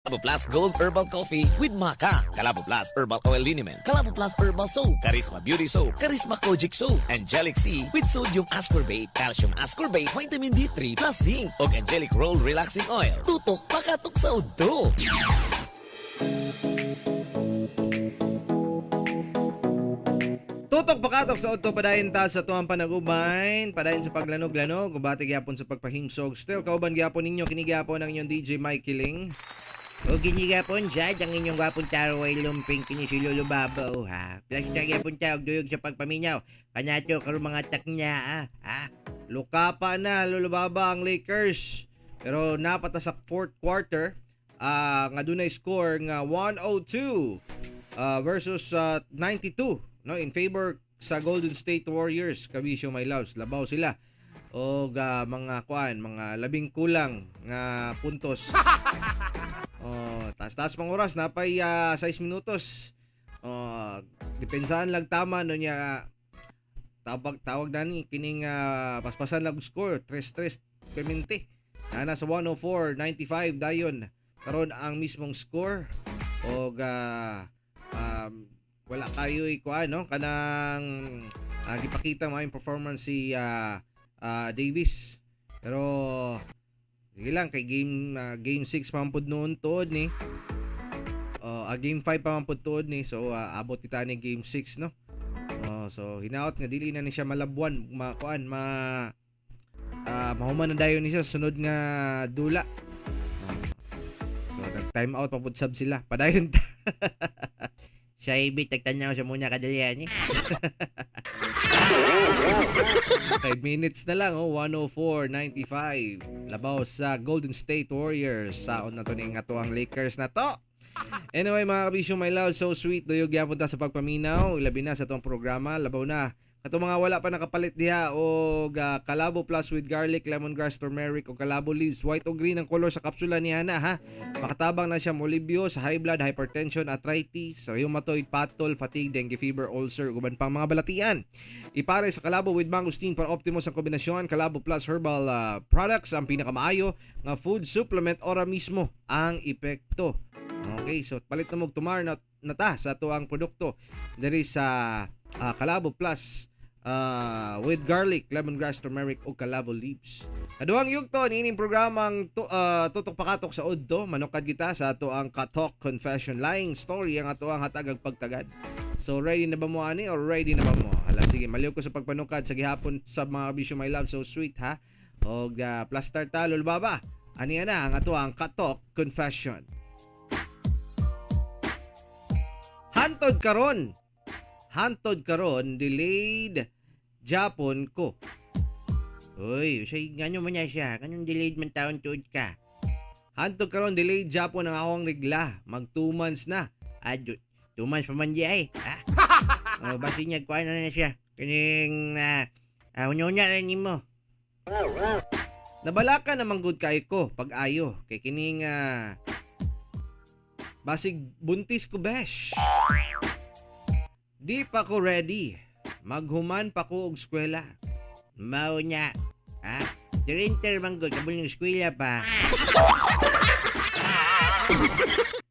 Kalabo Plus Gold Herbal Coffee with Maca. Kalabo Plus Herbal Oil Liniment. Kalabo Plus Herbal Soap. Charisma Beauty Soap. Charisma Kojic Soap. Angelic C with Sodium Ascorbate, Calcium Ascorbate, Vitamin D3 plus Zinc. Og Angelic Roll Relaxing Oil. Tutok pakatok sa udto. Tutok pakatok sa udto, padayon ta sa tuang panagubayn, padayon sa paglanog-lanog, ubati gyapon sa pagpahimsog. Still kauban gyapon ninyo kini gyapon ang inyong DJ Mike Kiling. O gini gapon siya, ang inyong gwapon taro ay lumping kini si Lolo Babaw, ha. Plus na gyapon ta og duyog sa pagpaminaw. Kanato karon mga taknya, ah. Ha? Lukapa na Lolo Baba ang Lakers. Pero napata sa fourth quarter nga dunay score nga 102 versus 92, no, in favor sa Golden State Warriors. Kabisyo my loves, labaw sila og mga kuan, mga 10 kulang nga puntos. Oh, taas-taas pang oras, napay 6 minutos. Oh, depensahan lang tama no niya, tawag tawag nani kining paspasan lang score 3-3 Clemente. Na nasa 104-95 dayon karon ang mismong score og wala kayo kuan, no, kanang gipakita maayong performance si Davis, pero sige lang kay game 6 pa man pud noon tuod ni. Oh, game 5 pa man pud tuod ni, so abot kita ni game 6, no. Oh, so hinaot nga dili na ni siya malabwan, makuan, ma mahuman na dayon ni siya sunod nga dula. Oh. So nag time out pa pud sab sila. Padayon ta. Sa ibig tagtanaw sa muna kadalian eh. 5 minutes na lang, oh, 104-95. Labaw sa Golden State Warriors. Saon na to ning ato ang Lakers na to. Anyway, mga kabisyo my love, so sweet. Duyog gyapon ta sa pagpaminaw. Ilabi na sa atong programa. Labaw na kato mga wala pa nakapalit diha og Kalabo Plus with garlic, lemongrass, turmeric o Kalabo leaves. White o green ang color sa kapsula ni Ana, ha. Makatabang na siya molibyo sa high blood, hypertension, arthritis, rheumatoid, patol, fatigue, dengue fever, ulcer, ug uban pang mga balatian. Ipare sa Kalabo with mangosteen para optimus ang kombinasyon. Kalabo Plus Herbal Products ang pinakamaayo nga food supplement, ora mismo ang epekto. Okay, so palit na mo tumar na, na ta sa atuang produkto diri sa Kalabo Plus with garlic, lemongrass, turmeric o Kalabo leaves. Kaduhang yugto niining programang Tutok Pakatok sa Udto, manukad kita sa ato ang Katok Confession, lying story ang ato ang hatagag pagtagad. So ready na ba mo ani or ready na ba mo? Hala sige, maliw ko sa pagpanukad sa gihapon sa mga bisyo my love, so sweet, ha. Og plus star ta Lol Baba. Ani na ang ato ang Katok Confession. Hantod karon. Hantod karon delayed Japon ko. Uy, say ngano man niya siya, kanong delayed man taon tuod ka. Hantod karon delayed Japon ang akong regla. Mag 2 months na. Ah, 2 months pa man di ay. Ha? Oh, basi niya kuan na na siya. Kining unya-unya na nimo. Nabalaka naman gud kay ko pag ayo kay kining basig buntis ko, besh. Di pa ko ready. Maghuman pa ko og eskwela. Mao niya. Ha? Dirinter man gud kabul ng eskwela pa.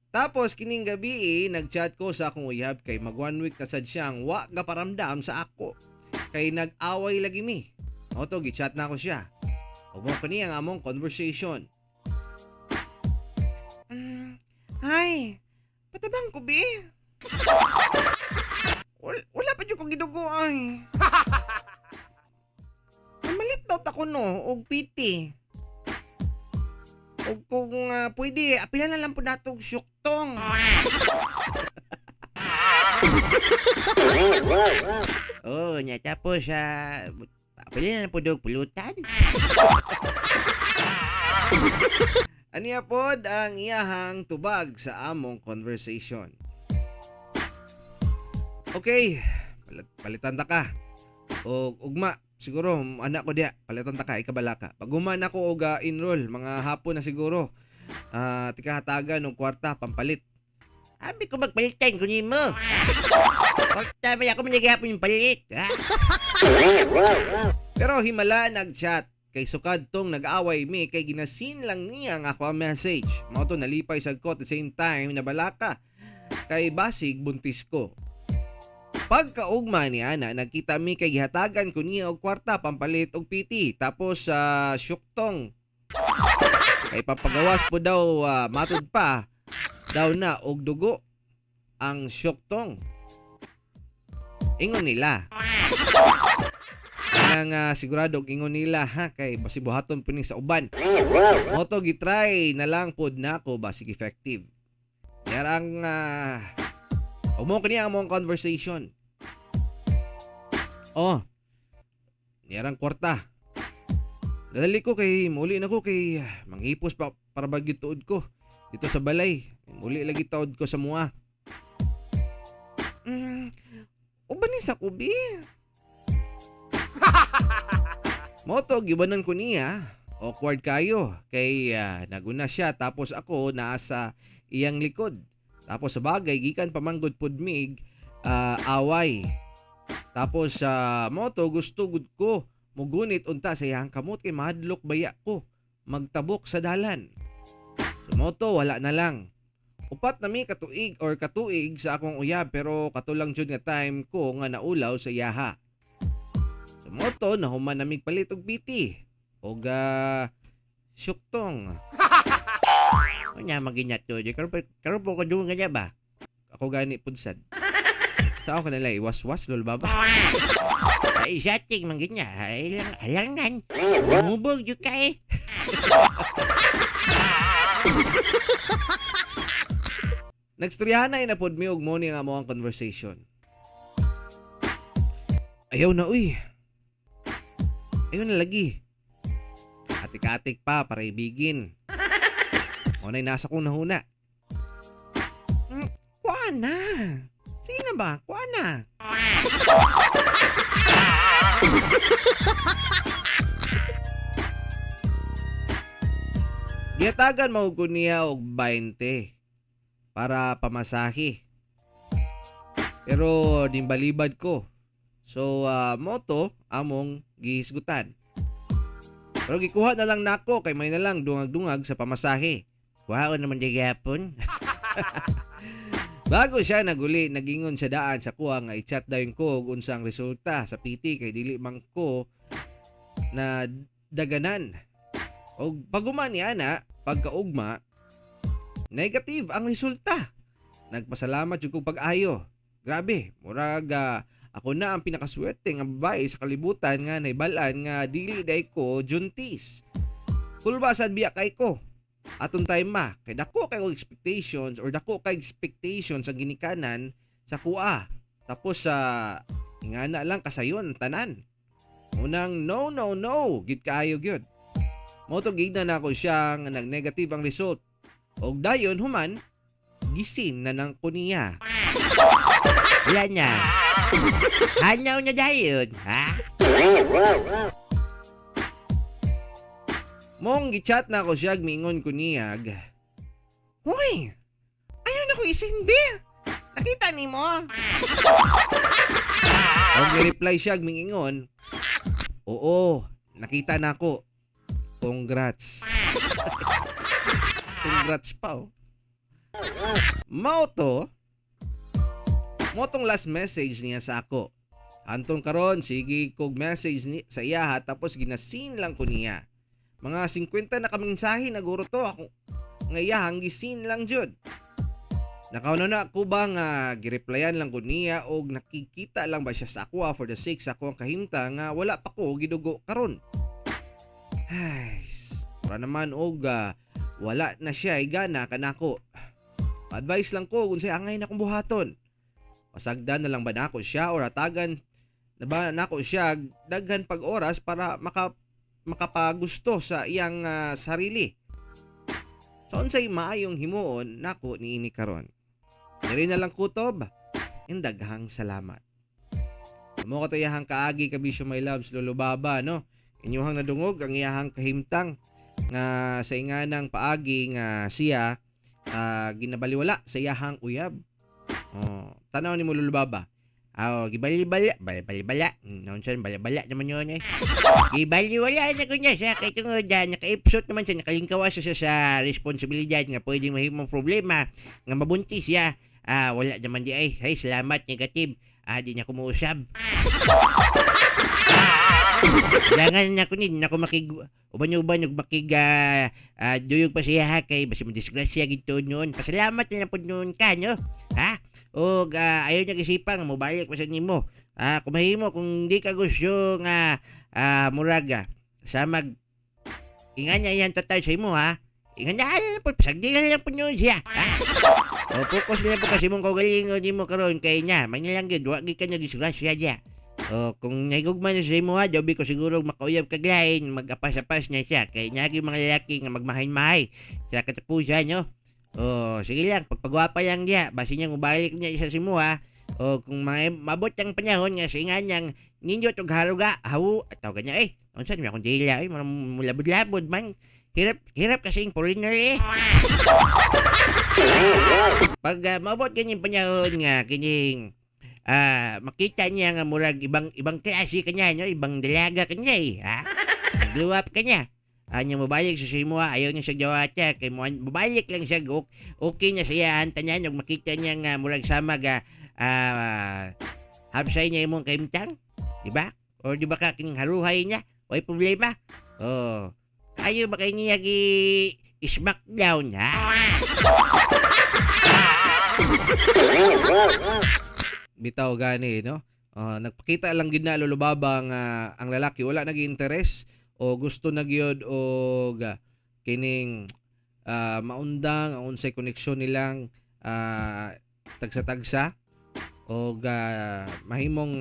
Tapos kining gabi eh, nagchat ko sa akong uyab kay mag 1 week na sad siyang wa gaparamdam sa ako. Kay nag-away lagi mi. Oto gi-chat na ako siya. Ug mo kani ang among conversation. Ay, patabang ko bi. Wala pa jud ko gidugo ay. Namalit daw ta ko no og piti. Og kung pwede, apila na lang po nato og syuktong. Oh, nya tapos apila na lang po daw pulutan. Aniya pod ang iyahang tubag sa among conversation. Okay, palitan ta ka. Og ugma, siguro anak ko diya, palitan ta ka, ikabala ka. Pag human ako og enroll, mga hapon na siguro. Tikahatagan og kwarta pampalit. Abi ko magpalitan ko nimo. Kwarta ba ako managihapon yung palit, ha? Pero himala nagchat kay Kay sukad tong nag-away mi kay gina-seen lang niya ang ako ang message. Mao to nalipay sad ko, at the same time nabalaka. Kay basig buntis ko. Pagkaugma ni ana, nagkita mi kay gihatagan ko niya og kwarta pampalit og PT. Tapos sa syuktong. Kay papagawas po daw, matud pa daw na og dugo ang syuktong. Ingon nila. Kanang sigurado og ingon nila ha, kay basi buhaton po ni sa uban. Mao to gitry na lang pod nako, basig effective. Yarang mo kini ang among conversation. Oh. Yarang kwarta. Dadali ko kay muli na ko kay manghipos pa para ba tuod ko dito sa balay. Muli lagi taod ko sa mua. Uban ni sa kubi. Mao to gibanan ko niya. Awkward kayo kay naguna siya tapos ako naa sa iyang likod. Tapos sa bagay gikan pamanggod pud mig away. Tapos sa mao to gusto gud ko mugunit unta sa iyang kamot kay mahadlok baya ko magtabok sa dalan. So mao to wala na lang. 4 na mi katuig or katuig sa akong uyab pero kato lang jud nga time ko nga naulaw sa iyaha. So mao to nahuman na mig palit og PT og syuktong. Unya maginyat to. Di karon karon po ko dugang kanya ba? Ako gani pud sad. Sa ako kanila iwas-was lol baba. Ay chatting man ginya. Ay lang alangan. Mubog jud ka eh. Nagstoryahan na pud mi og mo ni nga mo ang conversation. Ayaw na uy. Ayaw na lagi. Atik-atik pa para ibigin. O na'y nasa kong nahuna. Kuha na. Sige na ba? Kuha na. Gihatagan mo ko niya og 20 para pamasahe. Pero nimbalibad ko. So moto among gihisgutan. Pero gikuha na lang nako kay may na lang dungag-dungag sa pamasahe. Kuhaon naman di gapon. Bago siya naguli, nagingon siya daan sa kuha nga i-chat dayon ko og unsa ang resulta sa PT kay dili man ko na daganan. Og paguma ni ana, pagkaugma, negative ang resulta. Nagpasalamat jud kog pag-ayo. Grabe, murag ako na ang pinakaswerte nga babae sa kalibutan nga naibal-an nga dili day ko juntis. Kulba sad biya kay ko. Atong time ma, kay dako kay og expectations or dako kay expectations sa ginikanan sa kuha. Tapos sa ingana lang kasayon tanan. Unang no no no, gid kaayo gyud. Mao to gigna na ako siya nga nag-negative ang result. Og dayon human gisin na nang ko niya. Wala na. Hanaw na dayon, ha? Mong gichat na ako siya, mingon ko niyag. Hoy! Ayaw na ko isinbi! Nakita ni mo? Og reply siya, mingingon. Oo, nakita na ako. Congrats. Congrats pa, oh. Mao to, mo tong last message niya sa ako. Antong karon sige kog message ni, sa iya tapos gina-seen lang ko niya. Mga 50 na kamensahe naguro to ako nga iyahang gi-seen lang jud. Nakauna na ako ba nga gireplyan lang ko niya og nakikita lang ba siya sa ako for the sake sa ako ang kahimta nga wala pa ko gidugo karon. Ay, mura naman og wala na siya igana kanako. Advice lang ko kung say angay na akong buhaton. Pasagdan na lang ba nako siya or hatagan na ba nako siya daghan pag oras para makapagusto sa iyang sarili. So unsay maayong himuon nako niini karon. Diri na lang kutob. Indaghang salamat. Mo katayahang kaagi kabisyo my loves Lolo Baba no. Inyuhang nadungog ang iyahang kahimtang nga sa inganang paagi nga siya ginabaliwala sa iyahang uyab. Oh, tanaw ni mo Lolo Baba. Aw, gibali-bala, bali-bala. Naunsan bala-bala naman yun eh. Gibaliwala na ko niya siya kay tungod nakaipsot naman siya, nakalingkawas siya sa responsibilidad nga pwedeng mahimong problema nga mabuntis siya. Wala naman di ay. Ay, salamat, negative. Di niya kumuusab. Jangan na ko ni, na ko makig uban-uban ug makig duyog pa siya ha kay basi madisgrasya gid noon. Pasalamat na lang pud noon ka, no? Ha? Og ayaw niya gisipang mobalik pa sa nimo. Kung mahimo kung di ka gusto nga murag samag ingan niya yan tatay sa imo ha. Ingan niya lang po, pasagdi lang po noon siya. Ha? O focus na lang po kasi mong kaugalingon nimo karon kay niya. May lang gyud wa gyud ka disgrasya diya. O kung naigugma na sa imo ha, dobi ko siguro makauyab kag lain, mag-apas-apas na siya. Kay niya mga lalaki nga magmahay-mahay sa katapusan, no? O sige lang, pagpagwapa lang niya, basi niya mubalik niya isa sa imo ha. O kung mabot ang panahon nga sa niyang nindot og haruga, hawu, tawag niya eh. Unsa ni akong dila eh, mulabod-labod man. Hirap hirap kasi yung foreigner eh. Pag maabot ganyan panahon nga kining makita niya nga murag ibang ibang klase kanya, no, ibang dalaga kanya eh, ha? Glow up kanya. Anya mobalik sa imo, ayaw niya siya jawata kay mo mobalik lang siya okay na siya tanan ug makita niya nga murag sama ga hapsay niya imong kaimtang, di ba? Or di ba ka kining haruhay niya, way problema. Oh. Kayo ba kay niya gi smackdown, ha? Bitaw gani, no? Nagpakita lang gid na, Lolo Baba, nga ang lalaki wala nagi interes o gusto na gyud og kining maundang ang unsay koneksyon nilang tagsa-tagsa og mahimong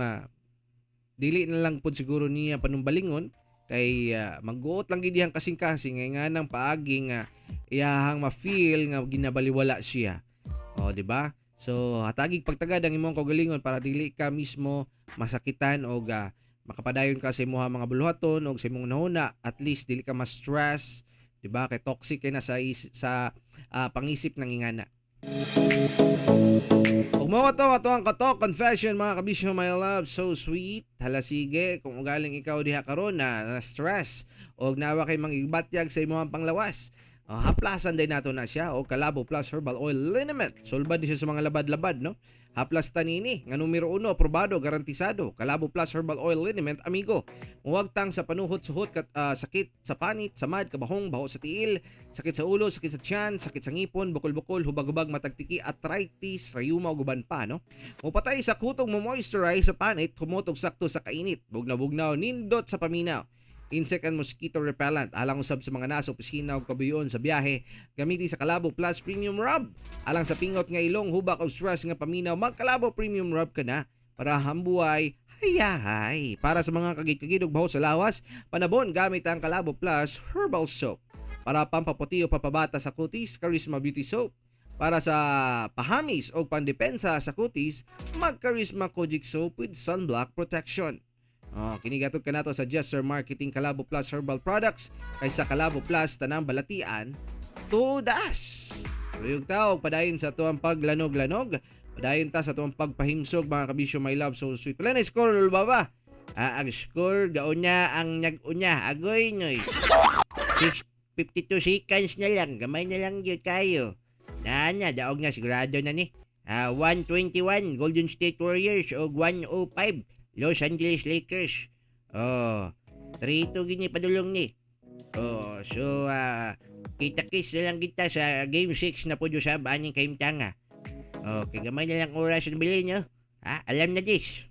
dili na lang pud siguro niya panumbalingon kay magguot lang gid iyang kasing-kasing nga nang paagi nga iyahang ma-feel nga ginabaliwala siya. O, di ba? So, hatagig pagtagad ang imong kaugalingon para dili ka mismo masakitan o makapadayon ka sa imong mga buluhaton o sa imong nahuna, at least dili ka ma-stress, di ba? Kay toxic kay na sa sa pangisip ng ingana. Ug mao to ato ang Katok Confession, mga kabisyo, my love, so sweet. Hala sige, kung ugaling ikaw diha karon na stress og nawa kay mangibatyag sa imong panglawas. Haplasan din nato na siya o Kalabo Plus Herbal Oil Liniment. Sulbad ni siya sa mga labad-labad, no? Haplas tanini nga numero uno, aprobado, garantisado. Kalabo Plus Herbal Oil Liniment, amigo. Muwagtang sa panuhot suhot kat, sakit sa panit, samad, kabahong, baho sa tiil, sakit sa ulo, sakit sa tiyan, sakit sa ngipon, bukol-bukol, hubag-hubag, matagtiki, arthritis, rayuma ug uban pa, no? Mupatay sa kutog, mo moisturize sa panit, humotog sakto sa kainit, bugnaw-bugnaw, nindot sa paminaw. Insect and mosquito repellent, alang usab sa mga nasa opisina o kabuyon sa biyahe, gamiti sa Kalabo Plus Premium Rub. Alang sa pingot nga ilong, hubak o stress nga paminaw, magkalabo Premium Rub ka na para hambuay hayahay. Para sa mga kagid-kagid ug baho sa lawas, panabon gamit ang Kalabo Plus Herbal Soap. Para pampaputi o papabata sa kutis, Charisma Beauty Soap. Para sa pahamis o pandepensa sa kutis, mag Charisma Kojic Soap with sunblock protection. Oh, kini gatod kanato sa Jester Marketing Kalabo Plus Herbal Products kaysa Kalabo Plus tanang balatian tudas. Ruyog tao padayon sa tuang paglanog-lanog, padayon ta sa tuang pagpahimsog, mga kabisyo, my love, so sweet. Pila na score, Lolo Baba? Ang score gauna ang nag-una. Agoy noy. 6:52 seconds na lang. Gamay na lang gyud kayo. Na na, daog na sigurado na ni. 121 Golden State Warriors og 105 Los Angeles Lakers. Oh, 3-2 gini padulong ni. Oh, so kita-kits na lang kita sa Game 6 na po sa aning kahimtanga. Oh, kay gamay na lang oras ang bilin nyo. Ha, alam na this.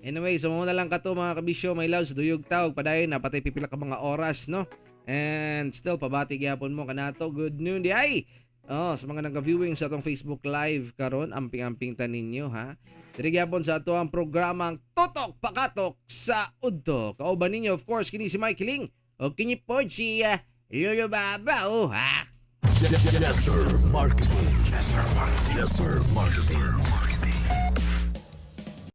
Anyway, so muna lang kato, mga kabisyo, my loves, duyog tawag padayon na patay pipila ka mga oras, no? And still pabati gyapon mo kanato. Good noon di ay. Oh, sa mga nag-viewing sa atong Facebook Live karon, amping-amping ta ninyo ha. Diri gyapon sa ato ang programang Tutok Pakatok sa Udto. Kauban ninyo, of course, kini si Mike Ling. O kini po si Lolo Baba, oh ha. Yes, sir. Marketing. Yes, sir. Marketing. Yes, sir. Marketing.